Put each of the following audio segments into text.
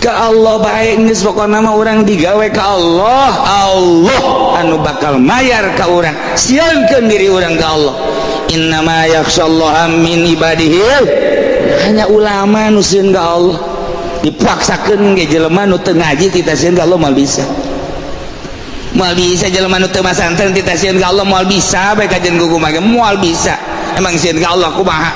Ke Allah baik, geus pokona mah urang digawe ka Allah, Allah anu bakal mayar ka urang. Sieunkeun diri urang ka Allah. Innama yakhsyallaha min ibadihi, hanya ulama nu sieun ka Allah. Dipaksakeun ge jelema nu teu ngaji tita sieun ka Allah moal bisa, moal bisa. Jelema nu teu masantren tita sieun ka Allah moal bisa bae, kajian kumaha ge moal bisa. Emang sieun ka Allah kumaha?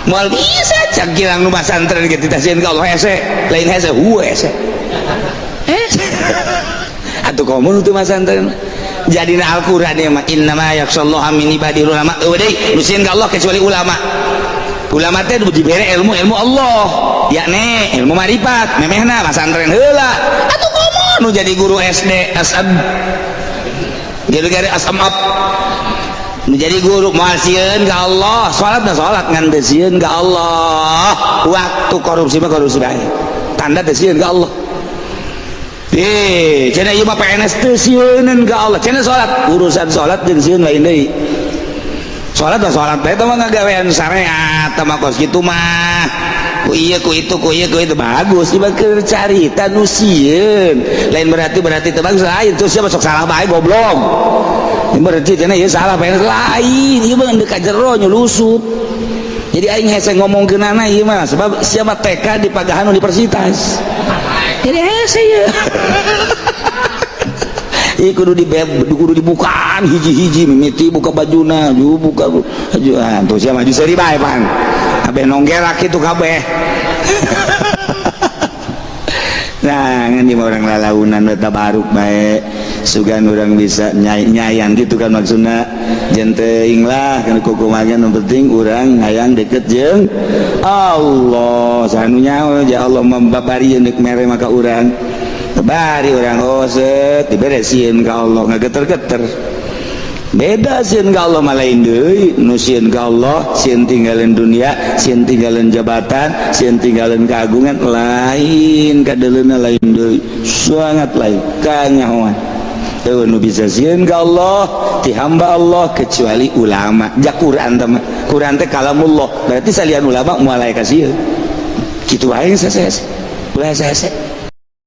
Moal bisa. Cak kilang nu masantren ge tita sieun ka Allah hese, lain hese, hueu hese. Hese atuh komo nu teu masantren. Jadina Al-Qur'an ieu mah innama yakhsyallaha min ibadil ulama. Eueuh deui nu sieun ka Allah kecuali ulama. Ulama teh dibere ilmu, ilmu Allah, yakni ilmu marifat. Memehna masantren heula atuh. Komo nu jadi guru SD SM, jadi gari SM up, nu jadi guru moal sieun ka Allah. Salat na salat ngan teu sieun ka Allah. Waktu korupsi mah korupsi bae, tanda teu sieun ka Allah. Eh, cenah ieu mah PNS teu sieuneun ka Allah. Cenah salat, urusan salat jeung sieun lain deui. Salat mah salat bae, mah ngagawean syariat mah kos kitu mah. Ku ieu ku itu, ku ieu ku itu bagus, ieu keur carita nu sieun. Lain berarti berarti teu bagus, lain. Terus siapa sok salah bae, goblok. Ini berarti cenah ieu salah PNS, lain. Ieu mah deuk ka jero nyulusup. Jadi aing hese ngomongkeunana ieu mah sebab siapa TK di pagahan universitas. Jadi hese ya. Ieu kudu di kudu dibukaan hiji-hiji, mimiti buka bajuna, ju buka ju, ah tuh sia maju seuri bae pan. Kabeh nonggerak kitu kabeh. Nah, ngan di orang lalaunan eta baruk bae, sugan orang bisa nyai nyayan gitu kan maksudna. Jeung teuing lah kan kukumaha, nu penting urang hayang deket jeung Allah. Saha nu nyaho ja Allah membabari deuk mere maka urang bari urang, oh set dibere sieun ka Allah ngageter-geter. Beda sieun ka Allah mah lain deui. Nu sieun ka Allah sieun tinggalin dunia, sieun tinggalin jabatan, sieun tinggalin keagungan, lain kadeleuna, lain deui, sangat lain kanyahoan. Teu nu bisa sieun ka Allah ti hamba Allah kecuali ulama. Ja Quran teh mah, Quran teh kalamullah, berarti salian ulama moal aya ka sieun. Kitu wae sese ulah sese.